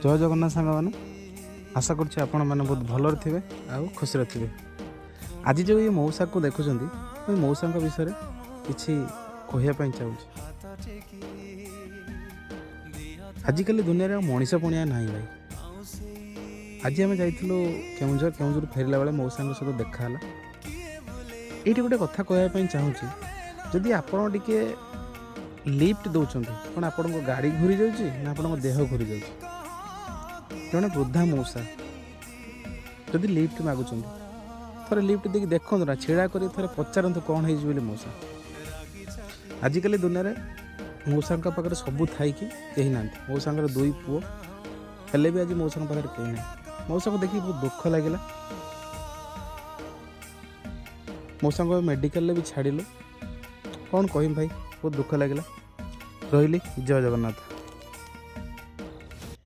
ଜୟ ଜଗନ୍ନାଥ ସାଙ୍ଗମାନେ, ଆଶା କରୁଛି ଆପଣମାନେ ବହୁତ ଭଲରେ ଥିବେ ଆଉ ଖୁସିରେ ଥିବେ। ଆଜି ଯେଉଁ ଏଇ ମଉସାକୁ ଦେଖୁଛନ୍ତି, ମୁଁ ଏ ମଉସାଙ୍କ ବିଷୟରେ କିଛି କହିବା ପାଇଁ ଚାହୁଁଛି। ଆଜିକାଲି ଦୁନିଆରେ ଆଉ ମଣିଷ ପଣିଆ ନାହିଁ ଭାଇ। ଆଜି ଆମେ ଯାଇଥିଲୁ କେଉଁଝର, କେଉଁଝର ଫେରିଲା ବେଳେ ମଉସାଙ୍କ ସହିତ ଦେଖା ହେଲା। ଏଇଠି ଗୋଟେ କଥା କହିବା ପାଇଁ ଚାହୁଁଛି, ଯଦି ଆପଣ ଟିକେ ଲିଫ୍ଟ ଦେଉଛନ୍ତି, କ'ଣ ଆପଣଙ୍କ ଗାଡ଼ି ଘୁରି ଯାଉଛି ନା ଆପଣଙ୍କ ଦେହ ଘୁରି ଯାଉଛି? ଜଣେ ବୃଦ୍ଧା ମଉସା ଯଦି ଲିଫ୍ଟ ମାଗୁଛନ୍ତି, ଥରେ ଲିଫ୍ଟ ଦେଇକି ଦେଖନ୍ତୁ ନା, ଛିଡ଼ା କରି ଥରେ ପଚାରନ୍ତୁ କ'ଣ ହେଇଛି ବୋଲି ମଉସା। ଆଜିକାଲି ଦୁନିଆରେ ମଉସାଙ୍କ ପାଖରେ ସବୁ ଥାଇକି କେହି ନାହାନ୍ତି। ମଉସାଙ୍କର ଦୁଇ ପୁଅ ହେଲେ ବି ଆଜି ମଉସାଙ୍କ ପାଖରେ କେହି ନାହିଁ। ମଉସାଙ୍କୁ ଦେଖିକି ବହୁତ ଦୁଃଖ ଲାଗିଲା। ମଉସାଙ୍କୁ ମେଡ଼ିକାଲରେ ବି ଛାଡ଼ିଲୁ। କ'ଣ କହିବି ଭାଇ, ବହୁତ ଦୁଃଖ ଲାଗିଲା। ରହିଲି, ଜୟ ଜଗନ୍ନାଥ।